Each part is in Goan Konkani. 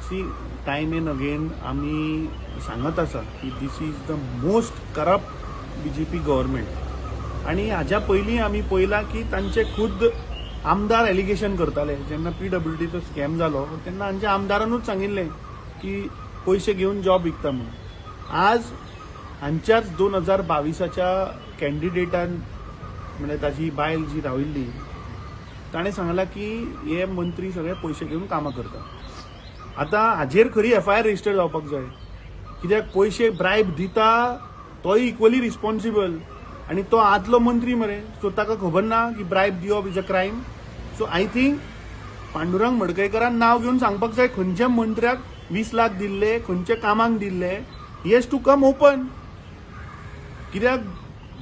सी, टायम एंड अगेन आमी सांगत आसा की this is the most corrupt BJP government. आनी हाज्या पयलीं आमी पळयलां की तांचे खुद्द आमदार एलिगेशन करताले. जेन्ना पीडब्ल्यूडीचो स्कॅम जालो तेन्ना हांच्या आमदारानूच सांगिल्लें की पयशे घेवन जॉब विकता म्हणून. आज हांच्याच 2022च्या कॅन्डिडेटान, म्हणजे ताजी बायल जी राविल्ली, ताणें सांगलां की हे मंत्री सगळे पयशे घेवन कामां करता. आतां हाजेर खरी एफआयआर रजिस्टर जावपाक जाय, कित्याक पयशे ब्रायब दिता तोय इक्वली रिस्पॉन्सिबल आनी तो आदलो मंत्री मरे. सो ताका खबर ना की ब्रायब दिवप is a crime? So I think Pandurang मडकयकरान नांव घेवन सांगपाक जाय, खंयच्या मंत्र्याक 20 लाख दिल्ले, खंयच्या कामाक दिल्ले. He has to come open, कित्याक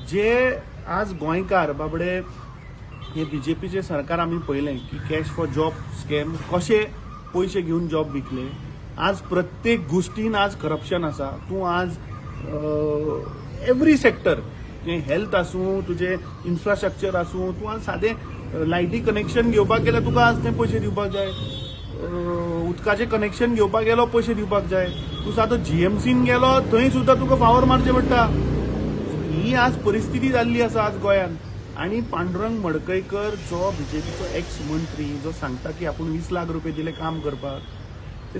जे आज गोंयकार बाबडे, हे बीजेपीचे सरकार आमी पळयलें की कॅश फॉर जॉब स्कॅम, कशे पयशे घेवन जॉब विकले. आज प्रत्येक गोश्टीन आज करप्शन आसा. तूं आज एवरी सेक्टर, तुजें हेल्थ आसूं, तुजें इन्फ्रास्ट्रक्चर आसूं, तूं आज सादें लायटी कनेक्शन घेवपाक गेल्यार तुका आज ते पयशे दिवपाक जाय. उदकाचें कनेक्शन घेवपाक गेलो, पयशे दिवपाक जाय. तूं सादो जीएमसीन गेलो, थंय सुद्दां तुका फावर मारचें पडटा. ही आज परिस्थिती जाल्ली आसा आज गोंयांत. आनी पांडुरंग मडकयकर जो बीजेपीचो एक्स मंत्री, जो सांगता की आपूण 20 लाख रुपये दिले काम करपाक, ते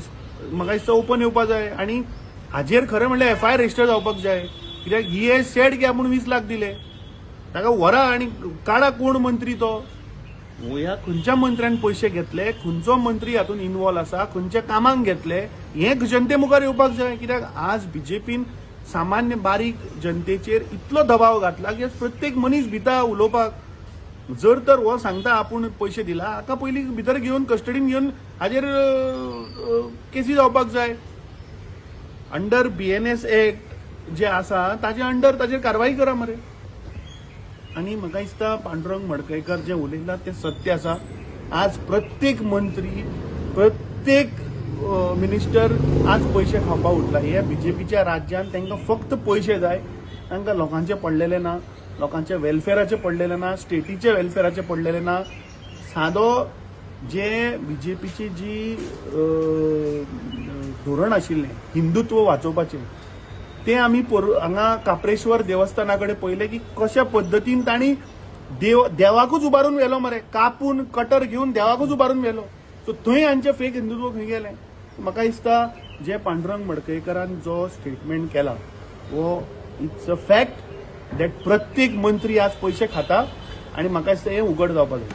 म्हाका दिसता ओपन येवपा जाय आनी हाजेर खरें म्हणल्यार एफआयआर रजिस्टर जावपाक जाय, कित्याक ही हॅज सेड की आपूण 20 लाख दिले. ताका व्हरा आनी काडा कोण मंत्री तो, ह्या खंयच्या मंत्र्यान पयशे घेतले, खंयचो मंत्री हातूंत इनवॉल्व आसा, खंयच्या कामाक घेतले, हें जनते मुखार येवपाक जाय. कित्याक आज बीजेपीन सामान्य बारीक जनतेचेर इतलो दबाव घातला की आज प्रत्येक मनीस भिता उलोवपाक. जर तर हो सांगता आपूण पयशे दिला, हाका पयलीं भितर घेवन, कस्टडीन घेवन हाजेर केसी जावपाक जाय. अंडर बीएनएस एक्ट जे आसा ताजे अंडर ताजेर कारवाई करा मरे. आनी म्हाका दिसता पांडुरंग मडकयकर जें उलयलां तें सत्य आसा. आज प्रत्येक मंत्री, प्रत्येक मिनिस्टर आज पयशे खावपाक उठला. ह्या बीजेपीच्या राज्यान तांकां फक्त पयशे जाय. तांकां लोकांचे पडलेले ना, लोकांच्या वेलफेराचे पडलेले ना, स्टेटीचे वेलफेराचे पडलेले ना. सादो जे बीजेपीची जी धोरण आशिल्लें हिंदुत्व वाचोवपाचें, तें आमी हांगा काप्रेश्वर देवस्थाना कडेन पळयलें की कशा पद्दतीन तांणी देवाकूच उबारून व्हेलो मरे. कापून, कटर घेवन देवाकूच उबारून व्हेलो. सो थंय हांचें फेक हिंदुत्व खंय गेलें? म्हाका दिसता जे पांडुरंग मडकयकरान जो स्टेटमेंट केला हो it's a fact that प्रत्येक मंत्री आज पयशे खाता आनी म्हाका दिसता हें उगड जावपाक जाय.